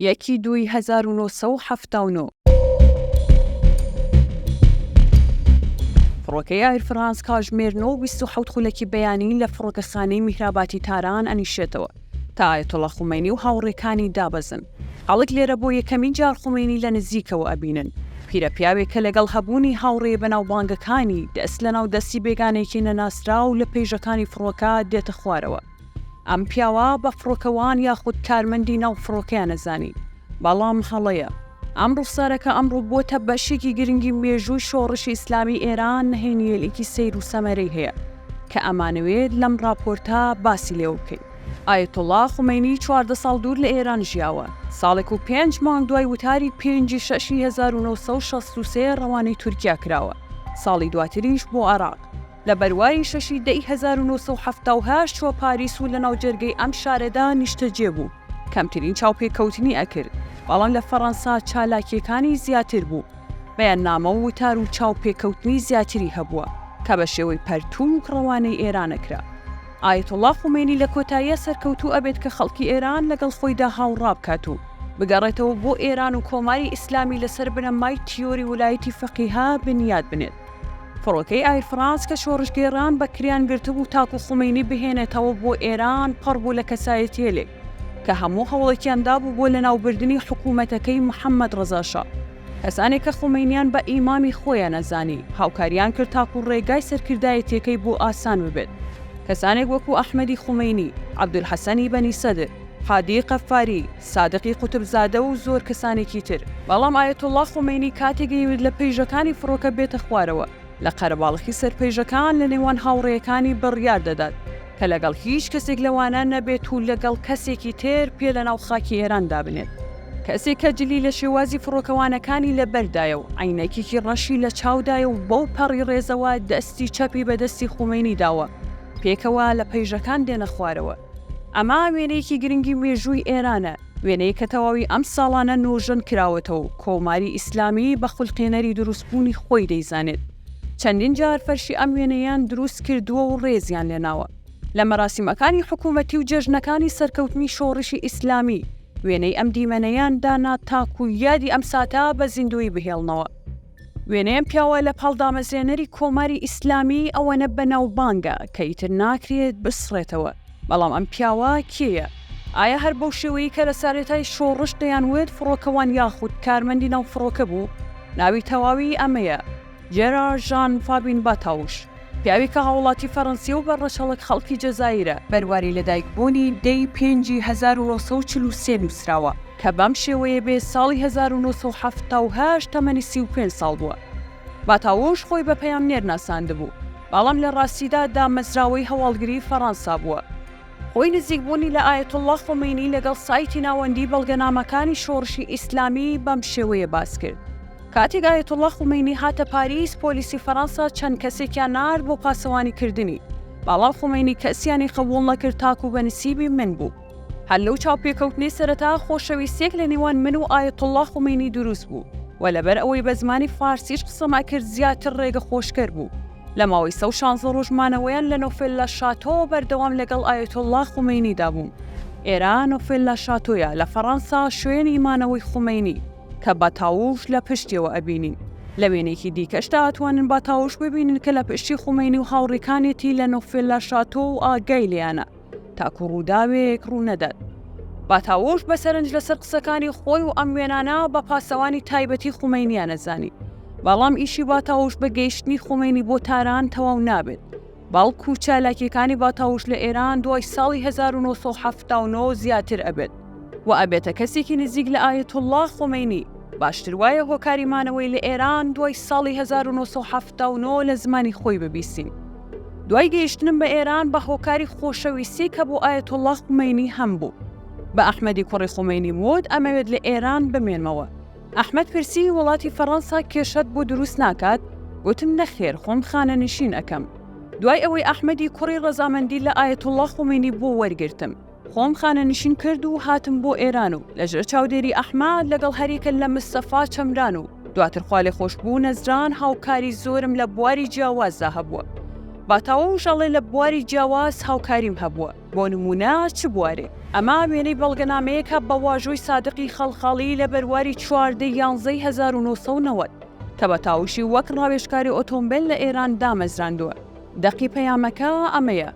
یەکی دووی 1979. فڕۆکەی ئایر فرانس کاژمێر 9 و 27 خولەکی بەیانی لە فڕۆکەخانەی میهراباتی تاران ئەنیشێتەوە تا ئایەتوڵا خومەینی و هاوڕێکانی دابەزن. خەڵک لێرە بۆ یەکەمین جار خومەینی لە نزیکەوە ئەبینن. پیرە پیاوێک کە لەگەڵ هەبوونی هاوڕێ بەناوبانگەکانی، دەست لەناو دەستی بێگانەیەکی نەناسراو لە پەیژەکانی فڕۆکە دێتە خوارەوە. ئەم پیاوە بە فڕۆکەوان یاخود کارمەندی ناو فڕۆکەیان ئەزانی، بەڵام هەڵەیە. ئەم ڕوخسارە کە ئەمڕۆ بووەتە بەشێکی گرنگی مێژووی شۆڕشی ئیسلامی ئێران نهێنییەلێکی سەیر و سەمەرەی هەیە کە ئەمانەوێت لەم ڕاپۆرتە باسی لێوە بکەین. ئایەتوڵڵا خومەینی 14 ساڵ دوور لە ئێران ژیاوە، ساڵێک و پێنج مانگ دوای وتاری پێنجی شەشی 1963 ڕەوانەی تورکیا کراوە، ساڵی دواتریش بۆ عێراق. لە بەرواری شەشی دەی 1978 چووە پاریس و لە ناوجەرگەی ئەم شارەدا نیشتەجێ بوو، کەمترین چاوپێکەوتنی ئەکرد، بەڵام لە فەڕەنسا چالاکییەکانی زیاتر بوو، بەیاننامە و وتار و چاوپێکەوتنی زیاتری هەبووە کە بە شێوەی پەرتووک ڕەوانەی ئێران ئەکرا. ئایەتوڵڵا خومەینی لە کۆتاییا سەرکەوتوو ئەبێت کە خەڵکی ئێران لەگەڵ خۆیدا هاوڕا بکات و بگەڕێتەوە بۆ ئێران و کۆماری ئیسلامی لەسەر بنەمای تیۆری ولایەتی فەقیه بنیات بنێت. فڕۆکەی ئایر فرانس کە شۆڕشگێڕان بە کریان گرتبوو تاکو خومەینی بهێنێتەوە بۆ ئێران پڕ بوو لە کەسایەتیەلێک کە هەموو هەوڵێکیان دابوو بۆ لەناوبردنی حکوومەتەکەی محەممەد ڕەزا شا. کەسانێک کە خومەینیان بە ئیمامی خۆیان ئەزانی هاوکاریان کرد تاکو ڕێگای سەرکردایەتیەکەی بۆ ئاسان ببێت. کەسانێک وەکو ئەحمەدی خومەینی، عەبدولحەسەنی بەنی سەدر، هادی قەفاری، سادقی قوتبزادە و زۆر کەسانێکی تر. بەڵام ئایەتوڵڵا خومەینی کاتێک ئەیوت لە پەیژەکانی فڕۆکە بێتە خوارەوە، لە قەرەباڵخی سەر پەیژەکان لە نێوان هاوڕێیەکانی بڕیار دەدات کە لەگەڵ هیچ کەسێک لەوانە نەبێت و لەگەڵ کەسێکی تر پێ لەناو خاکی ئێران دابنێت. کەسێک کە جلی لە شێوازی فڕۆکەوانەکانی لەبەردایە و عەینەکێکی ڕەشی لە چاودایە و بەو پەڕی ڕێزەوە دەستی چەپی بە دەستی خومەینی داوە، پێکەوە لە پەیژەکان دێنە خوارەوە. ئەمە وێنەیەکی گرنگی مێژووی ئێرانە، وێنەیەک کە تەواوی ئەم ساڵانە نۆژەن کراوەتەوە و کۆماری ئیسلامی بە خولقێنەری دروستبوونی خۆی دەیزانێت. چەندین جار فەرشی ئەم وێنەیەیان دروست کردووە و ڕێزیان لێناوە. لە مەراسیمەکانی حکوومەتی و جەژنەکانی سەرکەوتنی شۆڕشی ئیسلامی، وێنەی ئەم دیمەنەیان دانا تاکوو یادی ئەم ساتە بە زیندوویی بهێڵنەوە. وێنەی ئەم پیاوە لە پاڵ دامەزرێنەری کۆماری ئیسلامی ئەوەنە بەناوبانگە کە ئیتر ناکرێت بسڕێتەوە. بەڵام ئەم پیاوە کێیە؟ ئایا هەر بەو شێوەیەی کە لە سەرەتای شۆڕش دەیانوت فڕۆکەوان یاخود کارمەندی ناو فڕۆکە بوو؟ ناوی تەواوی ئەمەیە، جێرار ژان فابین باتاوش، پیاوێک کە هاوڵاتی فەرەنسیە و بە ڕەچەڵەک خەڵکی جەزائیرە، بەرواری لەدایکبوونی دەی پێنجی 1943 نووسراوە، کە بەم شێوەیە بێت ساڵی 1978 تەمەنی 35 ساڵ بووە. باتاوش خۆی بە پەیامنێر ناساندبوو، بەڵام لە ڕاستیدا دامەزراوەی هەواڵگری فەڕەنسا بووە. هۆی نزیکبوونی لە ئایەتوڵڵا خومەینی لەگەڵ سایتی ناوەندی بەڵگەنامەکانی شۆڕشی ئیسلامی بەم شێوەیە باس کرد، کاتێک ئایەتوڵڵا خومەینی هاتە پاریس، پۆلیسی فەڕەنسا چەند کەسێکیان نارد بۆ پاسەوانیکردنی، بەڵام خومەینی کەسیانی قبوڵ نەکرد تاکو بە نسیبی من بوو. هەر لەو چاوپێکەوتنەی سەرەتا خۆشەویستیەک لە نێوان من و ئایەتوڵڵا خومەینی دروست بوو و لەبەر ئەوەی بە زمانی فارسیش قسەم ئەکرد زیاتر ڕێگە خۆشکەر بوو. لە ماوەی 116 ڕۆژ مانەوەیان لە نۆفێل شاتۆ بەردەوام لەگەڵ ئایەتوڵڵا خومەینیدا بووم. ئێرە نۆفێل شاتۆیە لە فەڕەنسا شوێنی مانەوەی خومەینی کە باتاووش لە پشتیەوە ئەبینین. لە وێنەیەکی دیکەشدا ئەتوانن باتاووش ببینن کە لە پشتی خومەینی و هاوڕێکانێتی لە نۆفێل شاتۆ و ئاگای لێیانە. تاکو ڕووداوێک ڕوونەدات. باتاوش بە سەرنج لەسەر قسەکانی خۆی و ئەم وێنانە بە پاسەوانی تایبەتی خومەینیان ئەزانی. بەڵام ئیشی باتاوش بە گەیشتنی خومەینی بۆ تاران تەواو نابێت. بەڵکو چالاکیەکانی باتاوش لە ئێران دوای ساڵی 1979 زیاتر ئەبێت و ئەبێتە کەسێکی نزیک لە ئایەتوڵڵا خومەینی. باشتر وایە هۆکاری مانەوەی لە ئێران دوای ساڵی 1979 لە زمانی خۆی ببیستین. دوای گەیشتنم بە ئێران بە هۆکاری خۆشەویستی کە بۆ ئایەتوڵڵا خومەینی هەمبوو. بە ئەحمەدی کوڕی خومەینیم وت ئەمەوێت لە ئێران بمێنمەوە. ئەحمەد پرسی وڵاتی فەڕەنسا کێشەت بۆ دروست ناکات؟ گوتم نەخێر خۆم خانەنشین ئەکەم. دوای ئەوەی ئەحمەدی کوڕی ڕەزامەندی لە ئایەتوڵڵا خومەینی بۆ وەرگرتم. خۆم خانەنشین کرد و هاتم بۆ ئێران و لەژێر چاودێری ئەحمەد لەگەڵ هەریەکە لە مستەفا چەمران و دواتر خوالێخۆشبوو نەزران هاوکاری زۆرم لە بواری جیاوازدا هەبووە. باتاوەوش ئەڵێ لە بواری جیاواز هاوکاریم هەبووە. بۆ نموونە چ بوارێک؟ ئەمە وێنەی بەڵگەنامەیەکە بە واژۆی سادقی خەڵخاڵی لە بەرواری 14 ی یانزەی 1990 کە بە تاوشی وەک ڕاوێژکاری ئۆتۆمبێل لە ئێران دامەزراندووە. دەقی پەیامەکە ئەمەیە،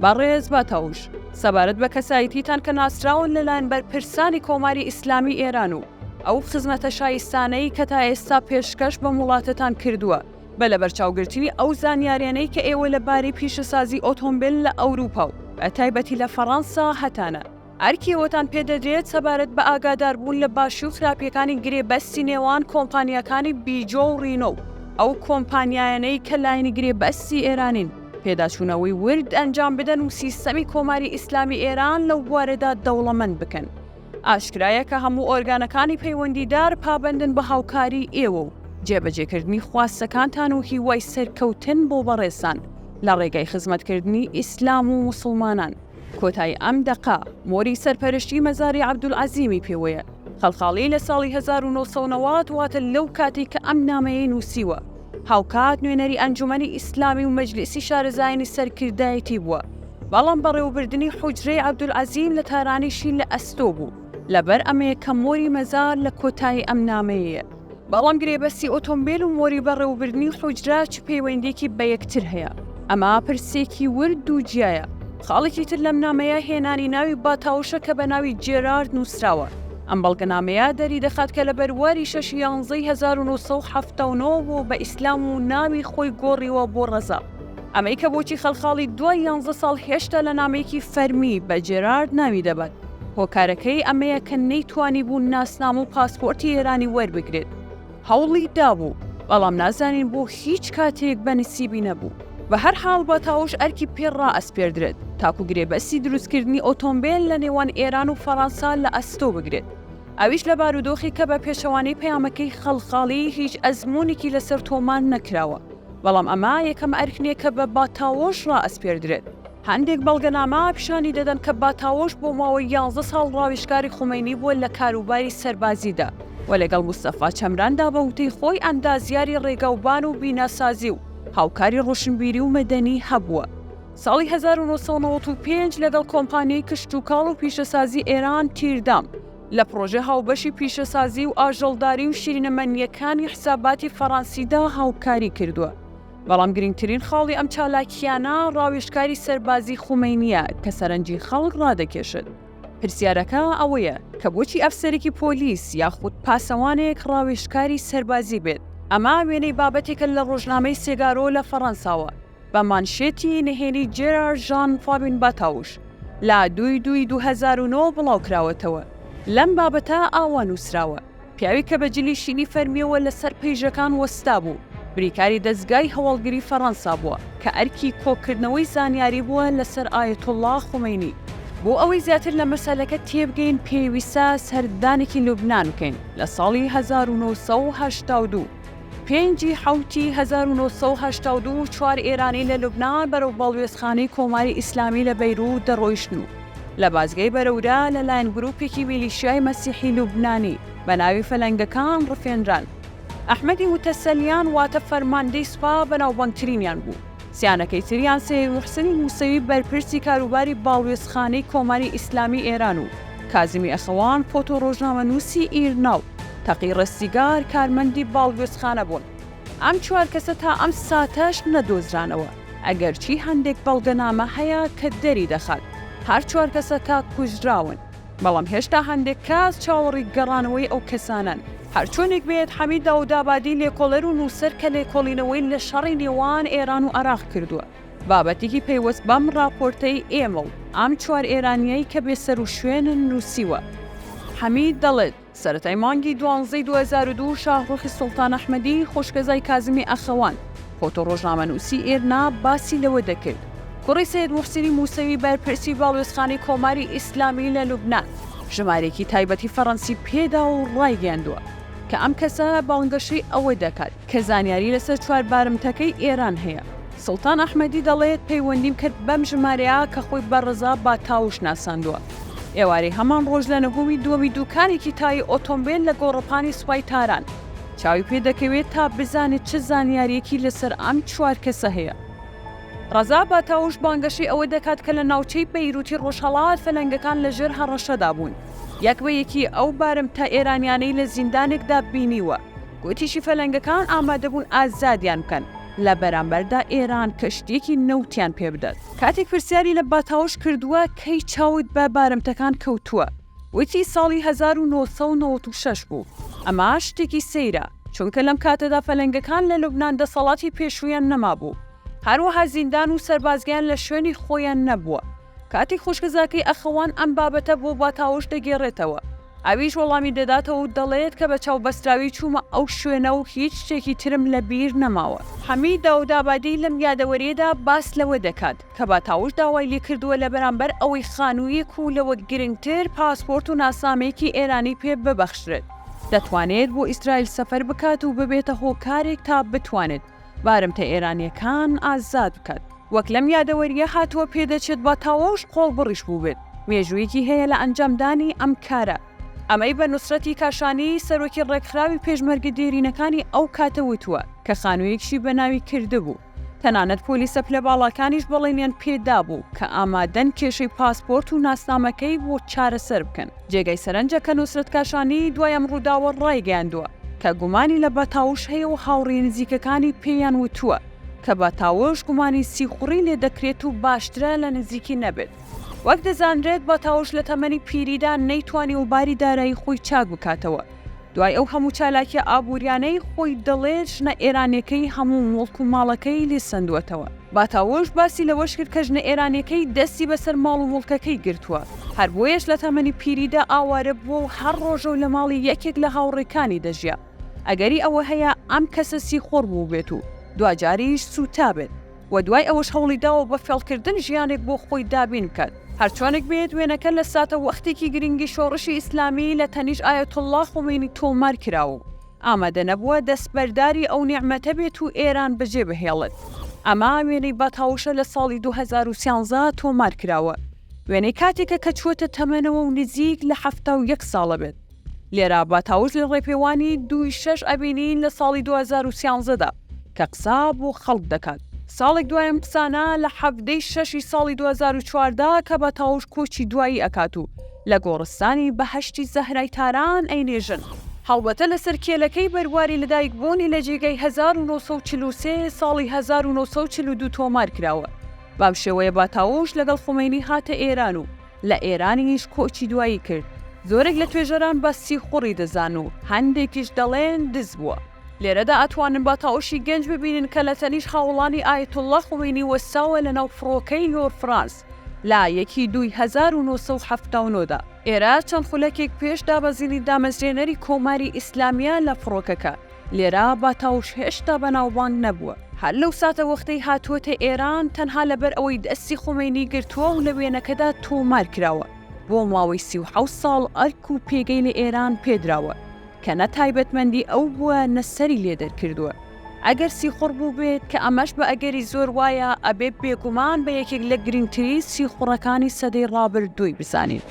بەڕێز باتاوش، سەبارەت بە کەسایەتیتان کە ناسراون لەلایەن بەرپرسانی کۆماری ئیسلامی ئێران و ئەو خزمەتە شایستانەی کە تا ئێستا پێشکەش بەم وڵاتەتان کردووە، بە لەبەرچاوگرتنی ئەو زانیاریانەی کە ئێوە لە بارەی پیشەسازی ئۆتۆمبێل لە ئەوروپا و بە تایبەتی لە فەڕەنسا هەتانە، ئەرکی ئەوەتان پێدەدرێت سەبارەت بە ئاگاداربوون لە باشی و خراپییەکانی گرێبەستی نێوان کۆمپانیاکانی بیجۆ و ڕینۆ و ئەو کۆمپانیایانەی کە لایەنی گرێبەستی ئێرانین، پێداچوونەوەی ورد ئەنجام بدەن و سیستەمی کۆماری ئیسلامی ئێران لەو بوارەدا دەوڵەمەند بکەن. ئاشکرایە کە هەموو ئۆرگانەکانی پەیوەندیدار پابەندن بە هاوکاریی ئێوە و جێبەجێکردنی خواستەکانتان و هیوای سەرکەوتن بۆ بەڕێزتان لە ڕێگای خزمەتکردنی ئیسلام و موسڵمانان. کۆتایی ئەم دەقە، مۆری سەرپەرشتی مەزاری عەبدولعەزیمی پێوەیە. خەڵخاڵی لە ساڵی 1990 واتە لەو کاتەی کە ئەم نامەیەی نووسیوە، هاوکات نوێنەری ئەنجومەنی ئیسلامی و مەجلیسی شارەزایانی سەرکردایەتی بووە، بەڵام بەڕێوەبردنی حوجرەی عەبدولعەزیم لە تارانیشی لە ئەستۆ بوو، لەبەر ئەمەیە کە مۆری مەزار لە کۆتایی ئەم نامەیەیە. بەڵام گرێبەستی ئۆتۆمبێل و مۆری بەڕێوەبردنی حوجرە چ پەیوەندییەکی بە یەکتر هەیە؟ ئەمە پرسێکی ورد و جیایە. خاڵێکی تر لەم نامەیە هێنانی ناوی باتاوشە کە بە ناوی جێرارد نووسراوە. ئەم بەڵگەنامەیە دەریدەخات کە لە بەرواری شەش یانزەی 1979 بووە بە ئیسلام و ناوی خۆی گۆڕیوە بۆ ڕەزا. ئەمەی کە بۆچی خەڵخاڵی دوای یانزە ساڵ هێشتا لە نامەیەکی فەرمی بە جێرارد ناوی دەبات، هۆکارەکەی ئەمەیە کە نەیتوانیبوو ناسنامە و پاسپۆرتی ئێرانی وەربگرێت. هەوڵی دابوو، بەڵام نازانین بۆ هیچ کاتێک بە نسیبی نەبوو. بە هەر حاڵ باتاوش ئەرکی پێ ڕائەسپێردرێت تاکو گرێبەستی دروستکردنی ئۆتۆمبێل لە نێوان ئێران و فەڕەنسا لە ئەستۆ بگرێت. ئەویش لە بارودۆخی کە بە پێچەوانەی پەیامەکەی خەڵخاڵی هیچ ئەزموونێکی لەسەر تۆمار نەکراوە. بەڵام ئەمە یەکەم ئەرک نییە کە بە باتاوش ڕائەسپێردرێت. هەندێک بەڵگەنامە پیشانی دەدەن کە باتاوش بۆ ماوەی یانزە ساڵ ڕاوێژکاری خومەینی بووە لە کاروباری سەربازیدا و لەگەڵ مستەفا چەمراندا بە وتەی خۆی ئەندازیاری ڕێگاوبان و بیناسازی و هاوکاری ڕۆشنبیری و مەدەنی هەبووە. ساڵی 1995 لەگەڵ کۆمپانیای کشتوکاڵ و پیشەسازی ئێران تیردام لە پڕۆژەی هاوبەشی پیشەسازی و ئاژەڵداری و شیرینەمەنییەکانی حساباتی فەڕەنسیدا هاوکاری کردووە. بەڵام گرنگترین خاڵی ئەم چالاکییانە ڕاوێژکاری سەربازی خومەینییە کە سەرنجی خەڵک ڕادەکێشێت. پرسیارەکە ئەوەیە کە بۆچی ئەفسەرێکی پۆلیس یاخود پاسەوانێک ڕاوێژکاری سەربازی بێت؟ ئەمە وێنەی بابەتێکە لە ڕۆژنامەی سێگارۆ لە فەڕەنساوە بە مانشێتی نهێنی جێرار ژان فابین باتاوش لە دووی دووی 2009 بڵاوکراوەتەوە. لەم بابەتە ئاوا نووسراوە. پیاوێک کە بە جلی شینی فەرمییەوە لەسەر پەیژەکان وەستابوو، بریکاری دەزگای هەواڵگری فەڕەنسا بووە کە ئەرکی کۆکردنەوەی زانیاری بووە لەسەر ئایەتوڵڵا خومەینی. بۆ ئەوەی زیاتر لە مەسەلەکە تێبگەین پێویستە سەردانێکی لوبنان بکەین لە ساڵی 1982. پێنجی حەوتی 1982 چوار ئێرانی لە لوبنان بەرەو باڵوێزخانەی کۆماری ئیسلامی لە بەیروت دەڕۆیشتن و لە بازگەی بەرەورە لە لایەن گرووپێکی میلیشیای مەسیحی لوبنانی بە ناوی فەلەنگەکان ڕفێنران. ئەحمەدی موتەسەلیان واتە فەرماندەی سوپا بەناوبانگترینیان بوو. سیانەکەی تریان سەید موحسنی موسەوی بەرپرسی کاروباری باڵوێزخانەی کۆماری ئیسلامی ئێران و کازمی ئەخەوان فۆتۆڕۆژنامەنووسی ئیرنا و تەقی ڕەستیگار کارمەندی باڵوێزخانە بوون. ئەم چوار کەسە تا ئەم ساتەش نەدۆزرانەوە، ئەگەرچی هەندێک بەڵگەنامە هەیە کە دەریدەخات هەر چوار کەسەکە کوژراون، بەڵام هێشتا هەندێک کەس چاوەڕی گەڕانەوەی ئەو کەسانەن. هەرچۆنێک بێت حەمید داودئابادی لێکۆڵەر و نووسەر کە لێکۆڵینەوەی لە شەڕی نێوان ئێران و عێراق کردووە، بابەتێکی پەیوەست بەم ڕاپۆرتەی ئێمە و ئەم چوار ئێرانییەی کە بێسەروشوێنن نووسیوە. حەمید دەڵێت، سەرەتای مانگی دوانزەی 2002 شاهڕوخی سوڵتان ئەحمەدی خوشکەزای کازمی ئەخەوان، فۆتۆڕۆژنامەنووسی ئێرنا باسی لەوە دەکرد، کوڕی سەید موحسینی موسەوی بەرپرسی باڵوێزخانەی کۆماری ئیسلامی لە لوبنان، ژمارەیەکی تایبەتی فەڕەنسی پێدا و ڕایگەیاندووە کە ئەم کەسە بانگەشەی ئەوە دەکات کە زانیاری لەسەر چوار بارمتەکەی ئێران هەیە. سوڵتان ئەحمەدی دەڵێت پەیوەندیم کرد بەم ژمارەیە کە خۆی بە ڕەزا باتاوش ناساندووە. ئێوارەی هەمان ڕۆژ لە نهۆمی دووەمی دووکانێکی تایی ئۆتۆمبێل لە گۆڕەپانی سوپای تاران چاوی پێ دەکەوێت تا بزانێت چ زانیارییەکی لەسەر ئەم چوار کەسە هەیە. ڕەزا باتاوش بانگەشەی ئەوە دەکات کە لە ناوچەی بەیروتی ڕۆژهەڵات فەلەنگەکان لە ژێر هەڕەشەدا بوون. یەک بە یەکی ئەو بارمتە ئێرانیانەی لە زیندانێکدا بینیوە. گوتیشی فەلەنگەکان ئامادەبوون ئازادیان بکەن، لە بەرامبەردا ئێران کەشتییەکی نەوتیان پێبدات. کاتێک پرسیاری لە باتاوش کردووە کەی چاوت بە بارمتەکان کەوتووە؟ وتی ساڵی 1996 بوو. ئەمە شتێکی سەیرە، چونکە لەم کاتەدا فەلەنگەکان لە لوبنان دەسەڵاتی پێشوویان نەمابوو. هەروەها زیندان و سەربازگەیان لە شوێنی خۆیان نەبووە. کاتێک خوشکەزاکەی ئەخەوان ئەم بابەتە بۆ باتاوش دەگێڕێتەوە، ئەویش وەڵامی دەداتەوە و دەڵێت کە بە چاوبەستراوی چوومە ئەو شوێنە و هیچ شتێکی ترم لە بیر نەماوە. حەمید داودئابادی لەم یادەوەرییەدا باس لەوە دەکات کە باتاوش داوای لێکردووە لە بەرامبەر ئەوەی خانوویەک و لەوە گرنگتر پاسپۆرت و ناسنامەیەکی ئێرانی پێ ببەخشرێت، دەتوانێت بۆ ئیسرائیل سەفەر بکات و ببێتە هۆکارێک تا بتوانێت بارمتە ئێرانییەکان ئازاد بکات. وەک لەم یادەوەرییە هاتووە پێدەچێت باتاوش قۆڵبڕیش بووبێت، مێژوویەکی هەیە لە ئەنجامدانی ئەم کارە. ئەمەی بە نوسرەتی کاشانی سەرۆکی ڕێکخراوی پێشمەرگە دێرینەکانی ئەو کاتە وتووە کە خانوویەکیشی بە ناوی کردبوو. تەنانەت پۆلیسە پلە باڵاکانیش بەڵێنیان پێ دابوو کە ئامادەن کێشەی پاسپۆرت و ناسنامەکەی بۆ چارەسەر بکەن. جێگای سەرنجە کە نوسرەت کاشانی دوای ئەم ڕووداوە ڕایگەیاندووە کە گومانی لە باتاوش هەیە و هاوڕێ نزیکەکانی پێیان وتووە کە باتاوش گومانی سیخوڕی لێ دەکرێت و باشترە لە نزیکی نەبێت. وەک دەزانرێت باتاوش لە تەمەنی پیریدا نەیتوانیوە باری دارایی خۆی چاک بکاتەوە. دوای ئەو هەموو چالاکیە ئابووریانەی خۆی دەڵێت ژنە ئێرانیەکەی هەموو موڵک و ماڵەکەی لێ سەندووەتەوە. باتاوش باسی لەوەش کرد کە ژنە ئێرانیەکەی دەستی بەسەر ماڵ و موڵکەکەی گرتووە، هەر بۆیەش لە تەمەنی پیریدا ئاوارە بووە و هەر ڕۆژە و لە ماڵی یەکێک لە هاوڕێکانی دەژیا. ئەگەری ئەوە هەیە ئەم کەسە سیخوڕ بووبێت و دواجاریش سووتابێت. و دوای ئەوەش هەوڵی داوە بە فێڵکردن ژیانێک بۆ خۆی دابین بکات. هەرچۆنێک بێت وێنەکە لە ساتە وەختێکی گرنگی شۆڕشی ئیسلامی لە تەنیشت ئایەتوڵڵا خومەینی تۆمار کراوە و ئامادە نەبووە دەستبەرداری ئەو نیعمەتە بێت و ئێران بەجێ بهێڵێت. ئەمە وێنەی باتاوشە لە ساڵی 2013 تۆمار کراوە. وێنەی کاتێکە کە چووەتە تەمەنەوە و نزیک لە 71 ساڵە بێت. لێرە باتاوش لە ڕێپێوانی دووی شەش ئەبینین لە ساڵی 2013 دا کە قسە بۆ خەڵک دەکات. ساڵێک دوای ئەم قسانە لە حەڤدەی شەشی ساڵی 2014 کە باتاوش کۆچی دوایی ئەکات و لە گۆڕستانی بەهەشتی زەهرای تاران ئەینێژن. هەڵبەتە لەسەر کێلەکەی بەرواری لەدایک بوونی لە جێگای 1943 ساڵی 1942 تۆمار کراوە. بەم شێوەیە باتاوش لەگەڵ خومەینی هاتە ئێران و لە ئێرانیش کۆچی دوایی کرد. زۆرێک لە توێژەران بە سیخوڕی دەزانن و هەندێکیش دەڵێن دز بووە. لێرەدا ئەتوانن باتاوشی گەنج ببینن کە لە تەنیشت هاوەڵانی ئایەتوڵڵا خومەینی وەستاوە لەناو فڕۆکەی ئێر فرانس لە یەکی دووی 1979 دا. ئێرە چەند خولەکێک پێش دابەزینی دامەزرێنەری کۆماری ئیسلامییە لە فڕۆکەکە. لێرە باتاوش هێشتا بەناوبانگ نەبووە. هەر لەو ساتەوەختەی هاتووەتە ئێران تەنها لەبەر ئەوەی دەستی خومەینی گرتووە و لە وێنەکەدا تۆمار کراوە، بۆ ماوەی 37 ساڵ ئەرک و پێگەی لە ئێران پێدراوە کە نە تایبەتمەندی ئەو بووە نە سەری لێ دەرکردووە. ئەگەر سیخوڕ بووبێت کە ئەمەش بە ئەگەری زۆر وایە ئەبێ بێگومان بە یەکێک لە گرنگترین سیخوڕەکانی سەدەی ڕابردووی بزانین.